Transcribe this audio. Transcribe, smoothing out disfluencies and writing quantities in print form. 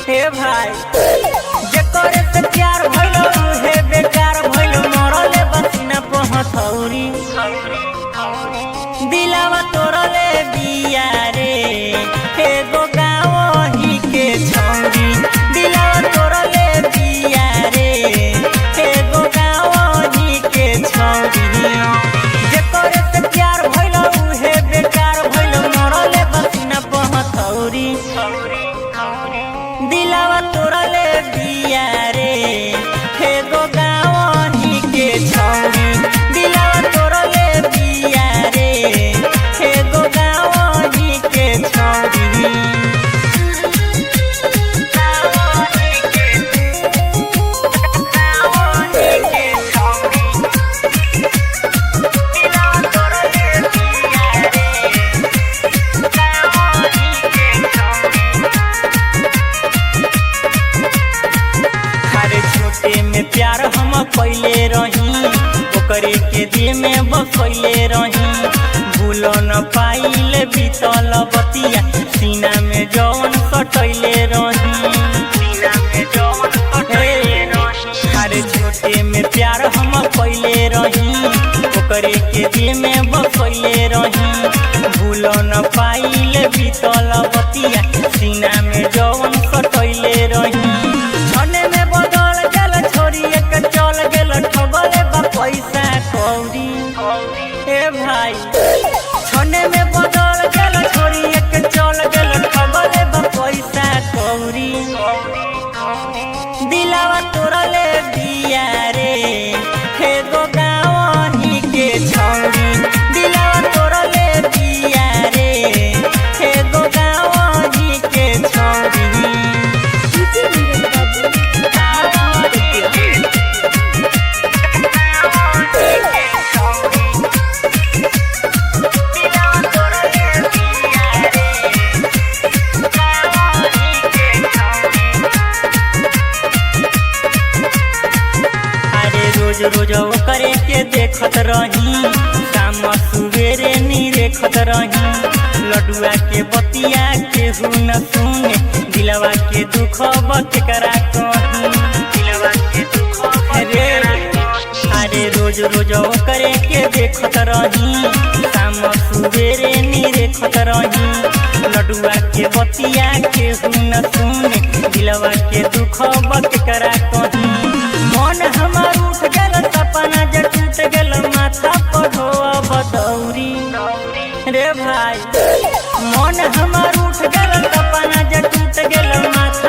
हे भाई जेकर से प्यार भइल उहे बेकार भइल मरले बसिना पहथौरी दिलावा तोरले बिया रे एगो गाँव ही के छौरी दिलावा तोरले बिया रे एगो गाँव ही के छौरी जेकर से प्यार भइल उहे बेकार भइल मरले बसिना पहथौरी दिलावा तोरले बिया रे एगो गाँव ही के छौरी दिलावा तोरले बिया रे एगो गाँव ही के छौरी अरे छोटे में प्यार हम पहले रही ओकरे के दिल में बसैले रही भूल न पाइल बीतल बतिया सीना में जौन सटैले रही सीना में जौन सटैले रही अरे छोटे में प्यार हम पहले रही ओकरे के दिल में बसैले रही भूल न पाइल बीतल बतिया सीना में जौन सटैले रही छने में बदल गेल छोरी एक चल गेल ठगले बा पैसा कौड़ी ए भाई छने में बदल गेल छोरी एक चल गेल ठगले बा पैसा कौड़ी दिलावा तोरले बिया रे एगो गाँव ही के छौरी दिलावा तोरले बिया रे एगो गाँव ही के छौरी डीजे नीरज बाबू अरे रोज रोज करे के देखत रही शाम सुबेरे नी देखत रही लडुआ के बतिया केहू न सुने दिलवा के दुख केकरा कही दिलवा के दुख रे अरे रोज रोज करे के देखत रही शाम सुबेरे नी देखत रही लडुआ के बतिया केहू न सुने दिलवा के दुख केकरा कही मन हमार उठ गेल सपना जे टूट गेल माथा पर ढोअब दौरी रे भाई मन हमार उठ गेल सपना जे टूट गेल माथा